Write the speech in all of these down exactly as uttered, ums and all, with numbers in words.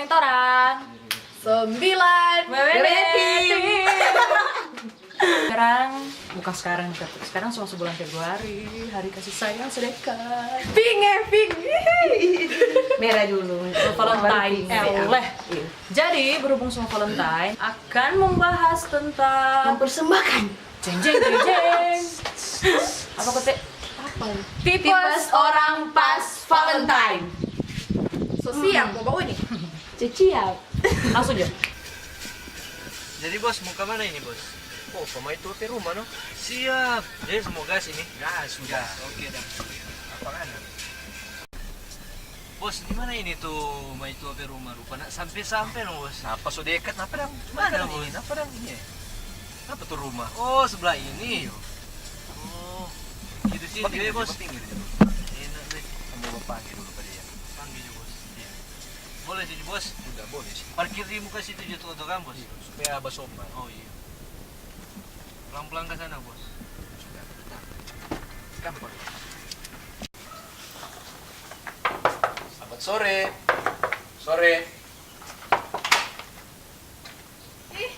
Torang. Sembilan. Wewe Wewe Team. Sekarang, bukan sekarang, sekarang cuma sebulan Februari, hari kasih sayang sudah dekat. Pink, eh, pink. Merah dulu. Valentine. Pink. Eh, boleh. Iya. Jadi, berhubung semua Valentine, akan membahas tentang mempersembahkan. Jeng, jeng, jeng, jeng. Apa kote? Apa? Tipes orang pas Valentine. So siap, mau bau ini? Siap. Langsung jo. Jadi, Bos, mau ke mana ini, Bos? Oh, ke maitua pe rumah, no? Siap. Jadi, semua gas ini? Gas, sudah. Gas, oke dah. Apa kan? Bos, di mana ini tu maitua pe rumah? Rupa nak sampe-sampe no, Bos. Napa so dekat? Napa dang? Mana, Bos? Napa dang ini? Napa tu rumah? Oh, sebelah ini. Iyo. Oh, gitu sih, Bos. Pinggir, Bos. Enak deh. Kamu bawa panggil dulu pada ya. Panggil jo, Bos. Iya. Boleh sini, Bos? Udah, boleh sih. Parkir di muka situ jo, tu, tu kan, Bos? Iya, supaya basombal. Oh, iya. Pelan-pelan ke sana, Bos. Sudah, tenang. Gampang. Selamat sore. Sore. Ih,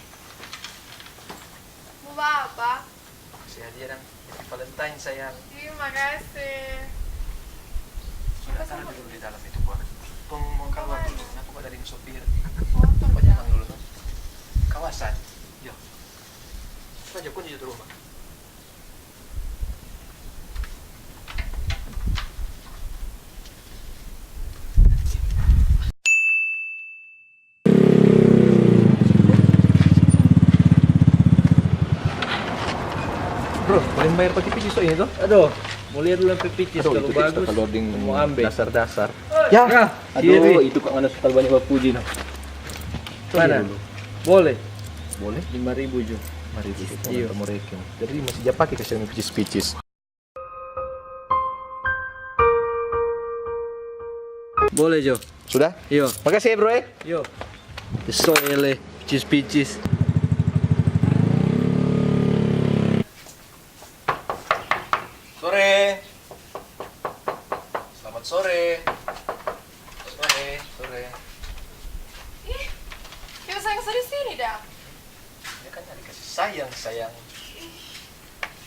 mau apa? Kasih hadiah dong. Happy Valentine, sayang. Ih, makasih. Sudah, taruh dulu di dalam itu, Bos. Kong mau keluar dulu. Kenapa kok dari sopir? Tong pajang dulu, no? Kawasan. Yo. Coba aja kunci itu rumah. Bro, boleh bayar pakai picis so ini tuh? Aduh, mau lihat dulu sampai picis. Aduh, kalau itu bagus, kalau ding mau ambil dasar-dasar. Ya, ya, aduh, iya, itu kok ngana suka banyak bapuji, no. Mana? Boleh? Boleh? Lima ribu jo. Lima ribu jo, iya. Mau reking. Jadi masih dia pakai kasih picis-picis. Boleh, Jo. Sudah? Iyo. Makasih ya, Bro, eh. Yo. Soele, picis-picis. Sore. Selamat sore. Sore, sore. Ih, kita sayang di sini dah. Dia kan nyari kasih sayang, sayang. Ih,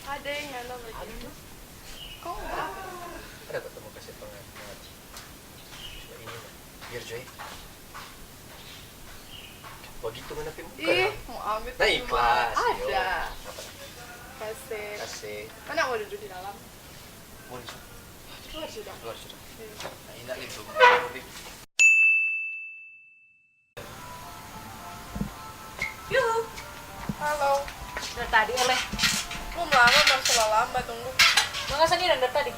ada yang ngana begitu. Kok enggak? Ada ketemu kasih pengamat. Coba ini, nah. Biar Joy. Begitu mana pe muka. Ih, mau ambil. Nah, ikhlas. Ada. Kasih. Kasih. Mana mau duduk di dalam? Boleh, Sob. Keluar sudah. Keluar sudah. Iya. Nah, ini lagi belum. Yuhu. Halo. Dari tadi, Ele. Belum lama, baru salah lamba, tunggu. Mangasa ni dari tadi?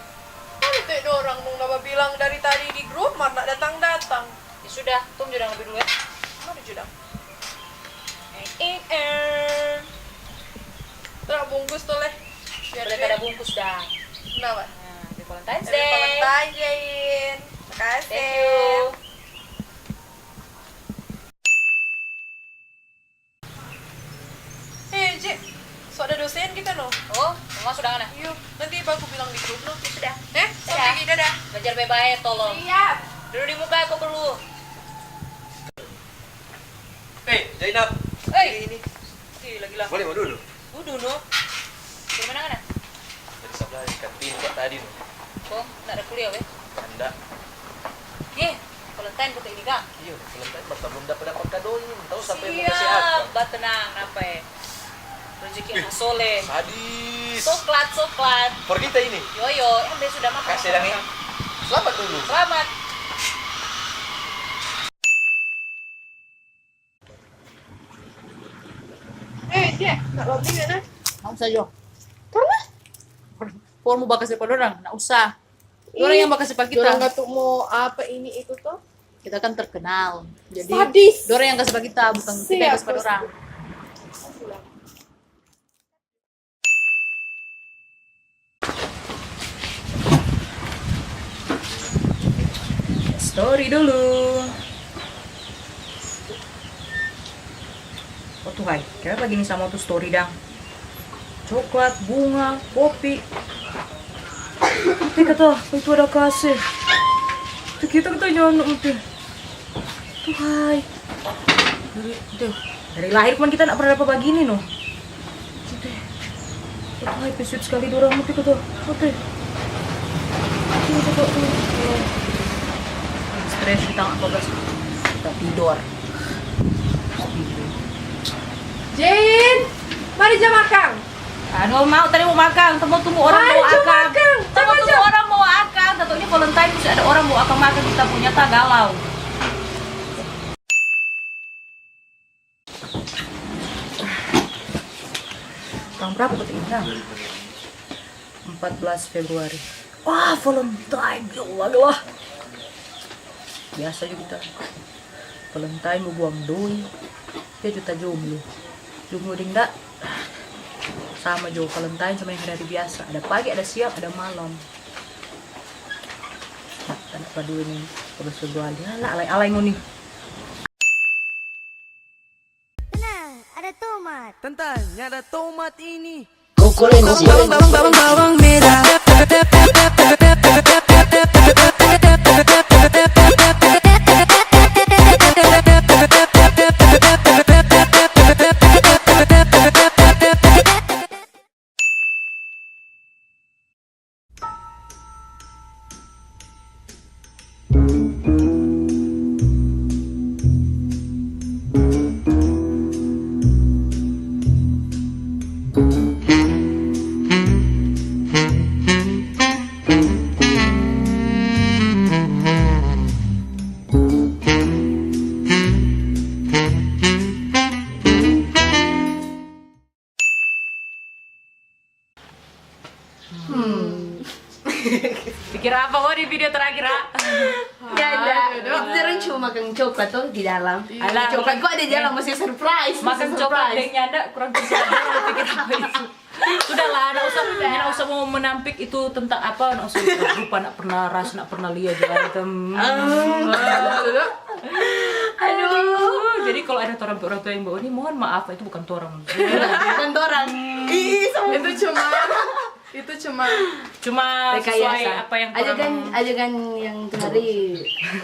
Ada tu dorang dong da babilang dari tadi di grup, mar nda datang-datang. Ya sudah, tong judang lebih dulu ya. Mari judang. Eh, eh, eh. Tra bungkus tu, leh. Biar boleh kada bungkus, dang. Kenapa? Nah, happy Valentine's Day. Happy Valentine's, Jain. Makasih. Thank you. Eh, Je, so ada dosen kita, no? Oh, mau masuk dengan, ah? Iyo, nanti baku bilang di grup, no? Ya sudah. Eh, sudah. Oke, dadah. Belajar baik-baik, tolong. Siap. Duduk di muka, aku perlu. Eh, Zainab. Hei. Ini, ini. Gila, gila. Boleh mau dulu? Duduk, no. Dari mana, ngana? Dari sebelah, di kantin kok tadi, no. Kong, nda ada kuliah, weh? Nda. Eh, Valentine kota ini, kang? Iyo, Valentine, mar belum dapat dapat kado ini, tahu siapa yang mau kasih apa? Siap, ba tenang, napa, eh? Rezeki anak soleh. Sadis. Coklat, coklat. For kita ini? Yo, yo, eh, ambil sudah makan. Kasih, Dang, eh. Selamat dulu. Selamat. Eh, Jack, nak babi nggak, nah? Nggak usah, Jo. Karena? Por mau bakase pa dorang, nggak usah. Dorang yang bakase pa kita. Dorang nggak tuh mau apa ini itu tuh? Kita kan terkenal, jadi sadis. Dorang yang kase pa kita, bukan kita yang kase pa dorang. Story dulu. Oh, tuhai, kenapa gini sama tu story, dang? Coklat, bunga, kopi. Tapi kata, itu ada kase. Itu kita, kita jangan, oke. Hai. Dari, tuh, dari lahir cuman kita nggak pernah dapat begini, no. Tuh, tuh, hai, pesut sekali dorang itu tuh. Tuh, tuh. Tuh, tuh, tuh, tuh. Stres kita nggak fokus. Kita tidur. Jin, mari ja makang. Aduh, mau tadi mau makang, temu-temu orang mau akang. Temu-temu orang mau akang, satu ini Valentine, mesti ada orang mau akang makang kita punya, tak galau. Tanggal berapa kata ini? Empat belas Februari. Wah, Valentine, ya Allah, ya Allah. Biasa juga kita Valentine mau buang doi, dia juta jomblo. Jomblo deng dak, sama jo Valentine sama yang hari-hari biasa. Ada pagi, ada siang, ada malam. Nah, tak ada peduli nih, kalau sudah alih, alay-alay ngoni. Tenang, ada tomat. Tentang, ada tomat ini. Bawang, bawang, bawang, bawang merah. Hmm. Pikir apa mau di video terakhir, ah? Nggak ada. Itu orang cuma makan coklat tuh di dalam. Alah, coklat kok ada di dalam, masih surprise, masih surprise. Makan coklat deng nyanda, kurang pikir apa itu. Sudahlah, nggak usah, nggak usah mau menampik itu tentang apa, nggak usah, rupa nggak pernah ras, nggak pernah lihat juga itu. Aduh. Jadi kalau ada orang, orang tua yang bawa ini, mohon maaf, itu bukan orang. Bukan orang. Ih, sama. Itu cuma, itu cuma, cuma sesuai apa yang adegan, adegan yang itu hari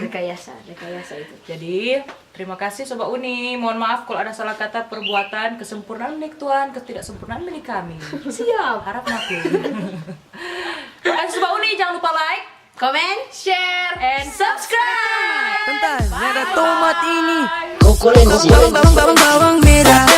rekayasa, rekayasa itu. Jadi, terima kasih Sobat Uni. Mohon maaf kalau ada salah kata, perbuatan, kesempurnaan milik Tuhan, ketidaksempurnaan milik kami. Siap. Harap maklum. Terima kasih Sobat Uni, jangan lupa like, comment, share, and subscribe. Tentang, ada tomat ini. Bawang, bawang, bawang, bawang merah.